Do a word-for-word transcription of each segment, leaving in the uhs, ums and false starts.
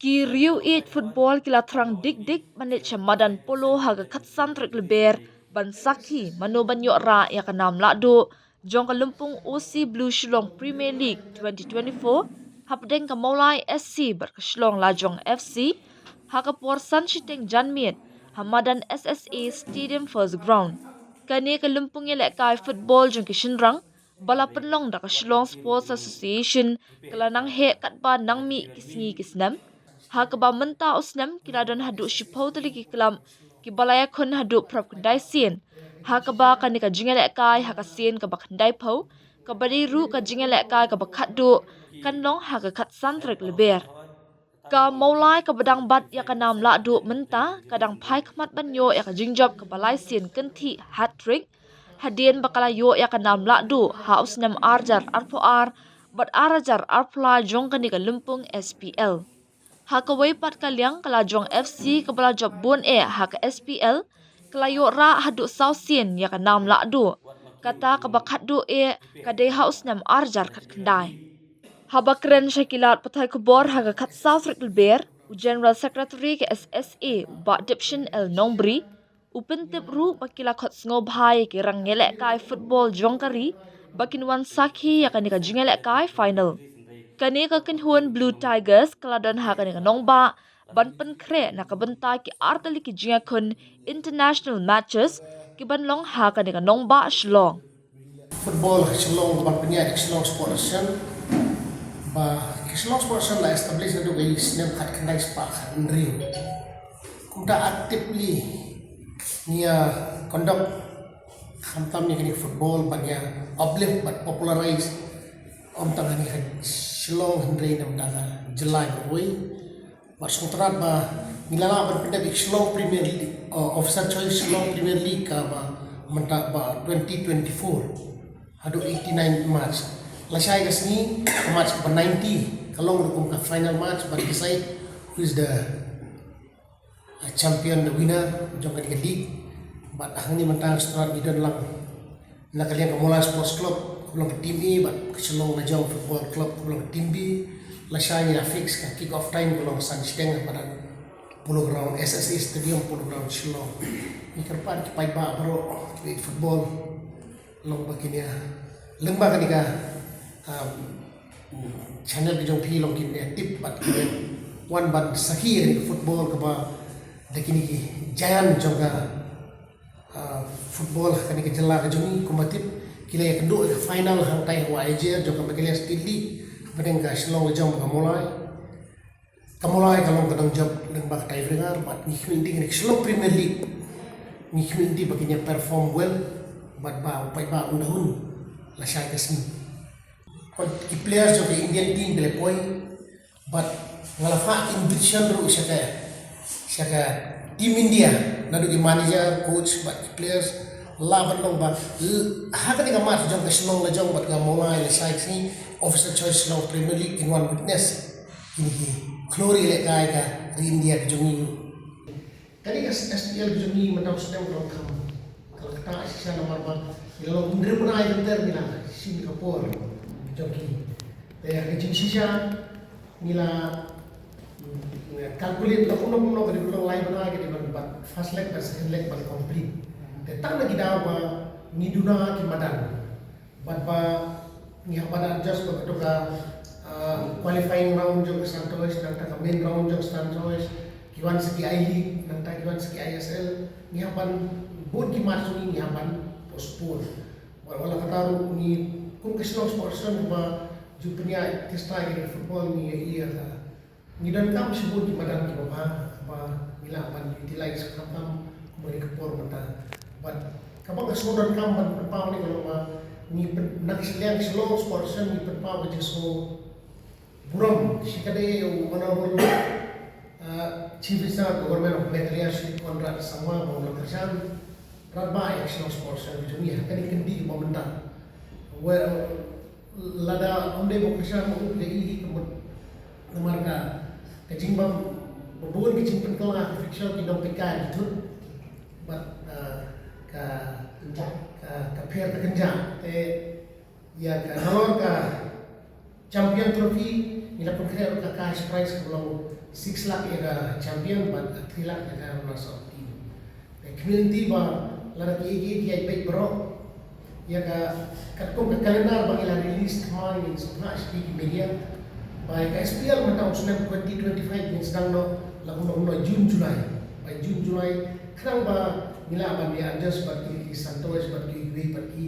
Ki riew ïeit football ki la thrang dik dik ban leit sha madan polo ha ka khatsan tarik Lber ban sakhi mano ban ïoh rah ïa ka nam lahduh jong ka lympung O C Blue Shillong Premier League twenty twenty-four hapdeng ka Mawlai S C bad ka Shillong Lajong F C ha ka por san shiteng janmiet ha madan S S A Stadium First Ground. Kane ka lympung ïalehkai football jong ki shynrang ba la pynlong da ka Shillong Sports Association ka la nang heh katba nang mih ki sngi ki snem, ha kaba mynta u snem ki la don haduh shiphew tylli ki club kiba la ïakhun haduh phra khyndai sien, ha kaba kane ka jingïalehkai ha ka sien kaba khyndaiphew kaba dei ruh ka jingïalehkai kaba khatduh kan long ha ka khatsan tarik Lber. Ka Mawlai kaba dang bat ïa ka nam lahduh mynta ka dang phai khmat ban ïoh ïa ka jingjop kaba lai sien kynthih, hat-trick, hadien ba ka la ïoh ïa ka nam lahduh ha u snem ar hajar arphew ar bad ar hajar arphew lai jong kane ka lympung S P L. Ha kawei pat ka liang, ka Lajong F C kaba la jop bun eh ha ka S P L ka la ïoh rah haduh saw sien ïa ka nam lahduh, kata kaba khatduh eh ka dei ha u snem ar hajar khatkhyndai. Haba kren sha ki lad pathai khubor ha ka khatsaw tarik Lber, u General Secretary ka S S A, u Bah Dipshin L Nongbri, u pyntip ruh ba ki la khot sngewbha ïa ki rangïalehkai football jong ka ri ba kin wan sakhi ïa kane ka jingïalehkai final. Kane ka kynhun Blue Tigers ka la don ha kane ka nongbah ban pynkhreh na ka bynta ki ar tylli ki jingïakhun international matches ki ban long ha kane ka nongbah Shillong. Football ha Shillong ban pynïaid ka Shillong Sports Association, ba ka Shillong Sports Association la establish naduh ka snem khatkhyndai spah khathynriew. Kumta actively ngi ïa conduct khamtam ïa kane ka football ban ïa uplift bad popularize ym tang ha Shillong hynrei na bynta ka jylla kawei. Bad sngewtynnat ba ngi la lah ban pyndep ïa ka Shillong Premier League, uh, Officer Choice Shillong Premier League kaba mynta ba twenty twenty-four haduh eighty-nine match. Lashai ka sngi ka match kaba ninety ka long ruh kum ka final match ban decide who is the, uh, champion, the winner jong kane ka league. Bad hangne mynta sngewtynnat ngi don lang na ka liang ka Mawlai Sports Club kaba long ka team A bad ka Shillong Lajong Football Club kaba long ka team B. Lashai ngi la fix ka kick off time kaba long ka san shiteng ha madan Polo Ground, S S A Stadium, Polo Ground, Shillong. Ngi kyrpad ki paidbah baroh kiba ïeit football, long ba kin ïa lyngba kane ka, um, channel ka jong phi long kin ïa tip bad kin ïa wan ban sakhi ïa kane ka football kaba da kine ki giant jong ka ah, football ha kane ka jylla ka jong ngi. Kumba tip ki la ïakynduh ïa ka final hangtai ha Wahiajer jong ka Meghalaya State League hapdeng ka Shillong Lajong bad ka Mawlai. Ka Mawlai ka long ka nongjop lyngba ka tiebreaker bad ngi khmih ïa ka Shillong Premier League. Ngi khmih ïa ba kin ïa perform well bad ba u paidbah un da hun lashai ka sngi. Ki players jong ka Indian team ki la poi. Bad nga la phah invitation ruh sha ka, sha ka Team India, naduh ki manager, coach bad ki players, la ban long ba l-, ha kane ka match jong ka Shillong Lajong bad ka Mawlai lashai ka sngi, Officer Choice Shillong Premier League kin wan witness kine ki khlur ïalehkai ka ri India ka jong ngi. Kane ka S P L ka jong ngi mynta u snem ka long kham, ka long kata shisha namar ba ngi la long hynriew bnai lynter ngi la shim ka por jong ki. Te ha ka jingshisha ngi la, mm, calculate la kumno kumno ka dei ban long lai bnai ka dei ban, ban first leg bad second leg ban complete. Te tang na ki daw ba ngi duna ki madan. Bad ba ngi hap ban adjust ba kato ka, ah, qualifying round jong ka Sun Toys, nangta ka main round jong ka Sun Toys, ki wan sa ki I-League, nangta ki wan sa ki I S L, ngi hap ban, bun ki match ngi, ngi hap ban postpone. Wat la kata ruh ngi kum ka Shillong Sports Association ba ju pynïaid test ïa ka football ngi ïa ïa ka Ngi donkam shibun ki madan kiba bha ba ngi lah ban utilize khamtam kumba ka por mynta. Bad kaba nga sngew donkam ban pynpaw ne ka long ba ngi pyn-, na ka liang Shillong Sports Association ngi pynpaw ka jingsngew burom shi katta ïa u Honorable, uh, Chief Minister of the Government of Meghalaya, Shri Conrad Sangma, ba u la kyrshan rangbah ïa ka Shillong Sports Association jong ngi ha kane ka kyndit ba mynta. Well, lada ym dei ba u kyrshan ma u ka i hi ka mut namar ka, ka jingbam ba bun ka jingpynkylla ka fixture ki nongpeit kai ki thut bad, ah, ka, ka, ka pher ka kynjah te ïa ka nalor ka Champion Trophy Ngi la pynkhreh ruh ka cash prize ka long six lakh ïa ka champion bad three lakh ïa ka runners up team. Te khmih lynti ba lada ki ïa ki ïa peit baroh ïa ka katkum ka calendar ba ngi la release thymmai ngin sngewthuh sha ki media ba ïa ka S P L mynta u snem twenty twenty-five ngin sdang noh la kumno kumno June July. Ba June July khnang ba ngi lah ban ïa adjust bad ki, ki Santosh bad ki, ki bad ki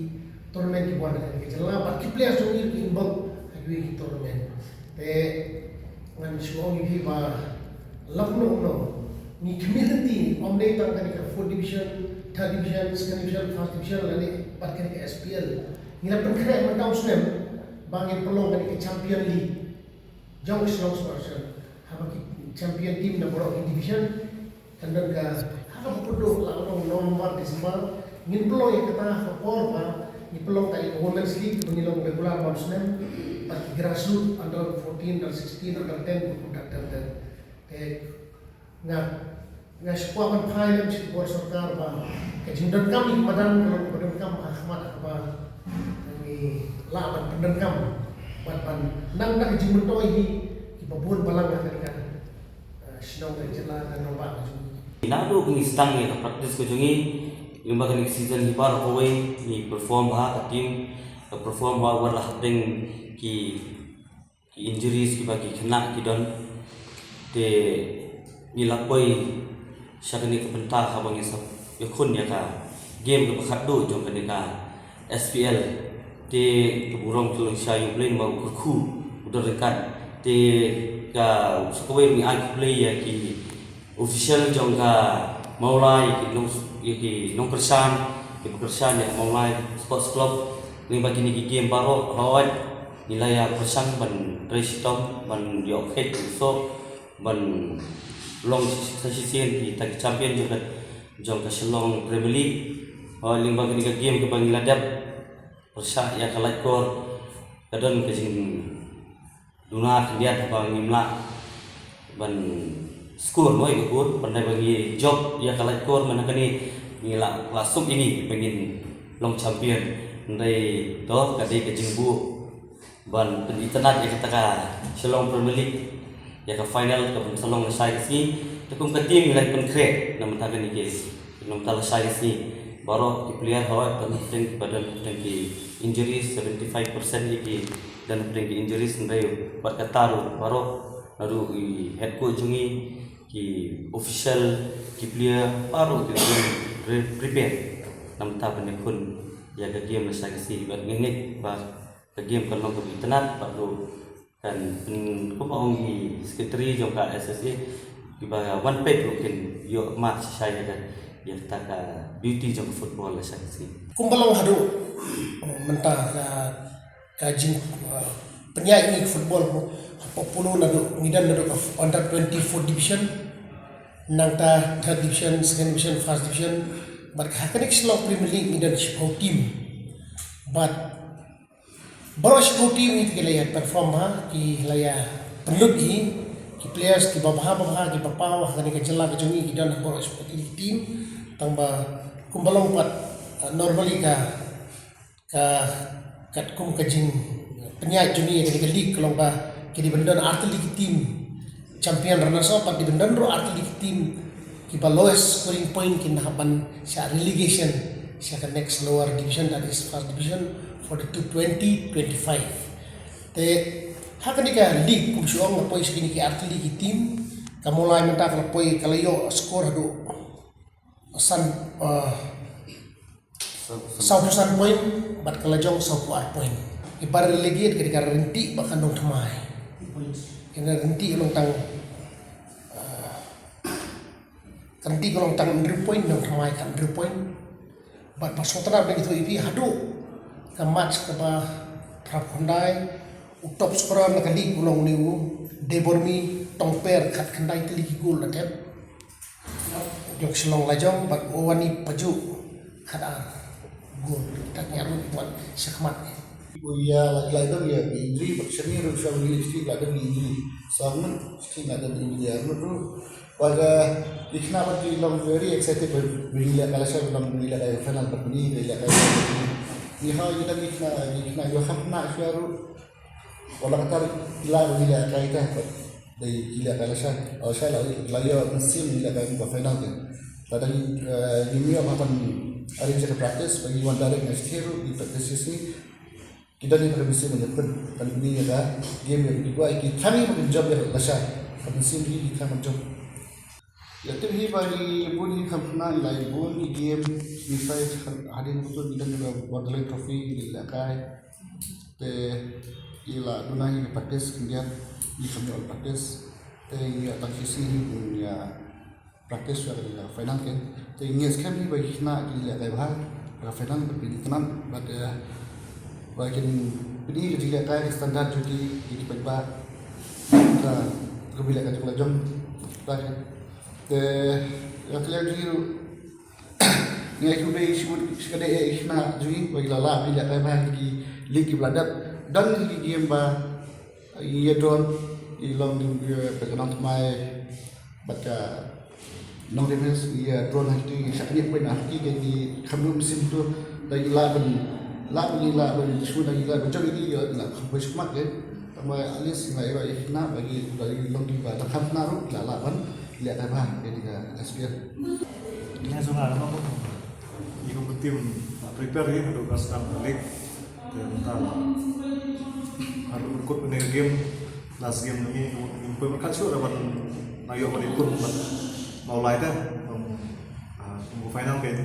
tournament ki wan ha ka jylla bad ki players jong ngi ki involve ha ki, ki tournament. Te ngan shu ong ïa phi ba la kumno kumno ngi khmih lynti, ym dei tang kane ka fourth division, third division, second division, first division lane bad kane ka S P L. Ngi la pynkhreh mynta u snem ba ngin pynlong kane ka Champion League jong ka Shillong Sports Association. Haba ki champion team na baroh ki division kan don ka, ha kaba pynduh la u November, December, ngin pynlong ïa kata ha ka por ba ngi pynlong ka ïa ka Women's League ba ngi long regular man u snem, bad ki grassroots under fourteen, under sixteen, under ten, under ten. Te nga, nga shu kwah ban phai lem sha ki bor sorkar ba ka jingdonkam ïa ki madan ka long kaba donkam ha khmat ha kaba ngi lah ban pyndonkam bad ban nang da ka jingmyntoi hi kiba bun balang ha kane ka, eh, shnong ka jylla ka nongbah ka jong ngi. Naduh ba ngi sdang ïa ka practice ka jong ngi, lyngba kane ka season hi baroh kawei ngi perform bha, ka team ka perform bha wat la hapdeng ki ki injuries kiba ki khynnah ki don. Te ngi la poi sha kane ka bynta haba ngi sa ïakhun ïa ka game kaba khatduh jong kane ka S P L. Te ka burom ka long sha U Blei namar u kyrkhu u don ryngkat. Te ka sa kawei ngi ai khublei ïa ki official jong ka Mawlai, ïa ki nong, ïa ki nongkyrshan, ki ba kyrshan ïa ka Mawlai Sports Club. Lyngba kine ki game baroh, hooid ngi la ïa pyrshang ban trei shitom ban ïoh kheit u soh ban long sa shisien kita ki champion jong ka, jong ka Shillong Premier League. Hooid lyngba kine ki game kiba ngi la dep pyrshah ïa ka laitkor, ka don ka jing duna khyndiat haba ngim lah ban score mo ïa ka goal, ban dei ba ngi jop ïa ka laitkor, mynta kane ngi lah, lah suk ïa ngi ba ngin long champion. Hynrei to ka dei ka jingbuh ban pynitynnad ïa kata ka Shillong Premier League, ïa ka final ka ban sa long lashai ka sngi. Te kum ka team ngi la pynkhreh na mynta kane ka Namar lashai ka sngi baroh ki player hooid don hapdeng, ba don hapdeng ki injuries, seventy five percent ïa ki don hapdeng ki injuries, hynrei bad kata ruh baroh naduh i head coach jong ngi, ki official, ki player baroh ki don pre-, prepare na bynta ban ïakhun ïa ka game lashai ka sngi. Bad nga ngeit ba ka game kan long kaba itynnad bad ruh kan, hmm, kumba ong i secretary jong ka S S A, kiba wan peit ruh kin ïoh mad shisha ïa ka, ïa kata ka beauty jong ka football lashai ka sngi. Kumba long haduh mynta ka, ka jing, uh, pynïaid ngi ka football ko, hapoh Polo naduh ngi don naduh ka under twenty-four division, nangta third division, second division, first division, bad ha kane ka Shillong Premier League ngi don shiphew team. Bad baroh shiphew team hi te ki la ïa perform bha, ki la ïa pynlut hi, ki players kiba bha ba bha, kiba paw ha kane ka jylla ka jong ngi ki don ha baroh shiphew team. Tang ba kumba long pat, uh, normally ka, ka, katkum ka jingpynïaid jong ngi ïa kane ka league ka long ba ki dei ban don artylli ki team champion, runners up, bad dei ban don ruh artylli ki team kiba lowest scoring point kin hap ban shah relegation sha ka next lower division, that is first division, for the two twenty twenty-five. Te ha kane ka league kum shu ong la poi sha kine ki artylli ki team. Ka Mawlai mynta ka la poi, ka la ïoh score haduh san, uh, sawphew san point bad ka la jong sawphew ar point. Iba relegate ka dei ka Ryntih bad ka Nongthymmai. Ka Ryntih ka long tang, ah, ka Ryntih ka long tang hynriew point, Nongthymmai ka hynriew point. Bad ba sngewtynnat ba ngi ïathuh ïa phi haduh ka match kaba phra khyndai, u top scorer na ka league u long une u Deibormi Tongper, khatkhyndai tylli ki goal la thep. Jong Shillong la jong bad u Wani Pajuh khatar goal. Tat ngi arngut wan shakhmat. Ïa la, la don ïa injury bad shane ruh sha Wili District la don injury. Sa ngut shane la don injury arngut ruh. Bad, eh, ki khynnah bad ki long very excited bad Wili la ka la sha long Wili la ka final bad Wili la ka. Ngi ha ïa ki khynnah, ki khynnah ïa kham khynnah sha ruh. Wala kata ki la ki lehkai te, dei ki lehkai lashai, lashai la la ïoh mynsiem ki lehkai ba final te. Lada ngi, eh, ngi ïoh ban arrange ka practice ba ngi wan direct na stage ruh ngi practice shisha. Ki don ïa ka mynsiem ban ïakhun, ban ïa ka game ïa ki kwah ki tang ïa ban jop ïa lashai. Ka mynsiem ki ki tang ban jop. Ïa tip hi ba ngi bun ngi kham khynnah, ngi la ïa bun ngi game, ngi sai hadien kata ngi don ïa ka Borderland Trophy ngi lehkai. Te ngi la duna ngi practice khyndiat, ngi kham ïoh practice. Te ngi ïa tang shisha hi ngi ïa practice shuwa ka final kein. Te ngi skhem hi ba ki khynnah ki lehkai bha ka final, ba kin itynnad, bad, eh, ba kin pyni ka jinglehkai ka standard jong ki, ki paidbah. Ka, ka jinglehkai jong la jong. Te ïa ka liang jong ngi ruh, ngi ai khublei shibun sha ka dei ki khynnah jong ngi ba ki la lah ki lehkai bha ki league ki ba la dep. Don ki game ba ïa drone, ïa long ki, ïa ka nongthymmai bad ka nongdefence, ïa drone ha ki, ïa shah kynnoh pyn ha ki, ki kham mynsiem to, da ki lah ban, lah ban, ki lah ban shu, da ki lah ban jop ïa ki, ïa lah kham poi shakmat ke. Tangba at least ngi la ïa, ïa khynnah ba ki, ba ki long ki ba la kham khynnah ruh ki la lah ban lehkai bha ïa ka S P L. Ïa jong nga, ngi kum ka team, ah, prepare ïa ka, ka Star League. Te mynta haduh kut kane ka game, last game ngi, ngi poi markha shuh ban nang ïoh ban ïakhun bad Mawlai te. Kum, ah, kum ka final kein.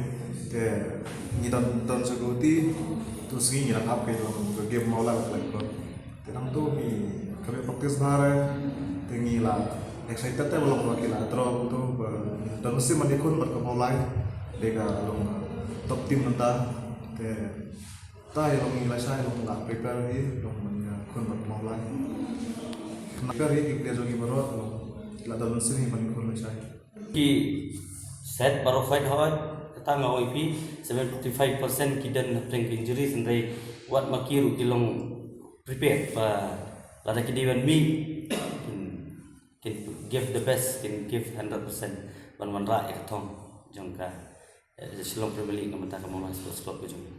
Te ngi don, don security, tu sngi ngi la ap kein long ka game Mawlai bad Blackburn. Te nangtu ngi kham ïa practice bha re, te ngi la excited te ba long ba ki la draw tu ba don mynsiem ban ïakhun bad ka Mawlai. Dei ka long top team mynta. Te ta ïa long ngi lashai long la prepare hi long ban ïakhun bad Mawlai. Prepare hi ki player jong ngi baroh long la don mynsiem hi ban ïakhun lashai. Ki set baroh fight hoi, kata nga ong ïa phi, seventy five percent ki don hapdeng ka injury, hynrei wat ma ki ruh ki long prepared ba lada ki dei ban mih, kin, kin give the best, kin give hundred percent ban wanrah ïa ka thong jong ka, eh, Shillong Premier League, na ka bynta ka Mawlai Sports Club ka jong ngi.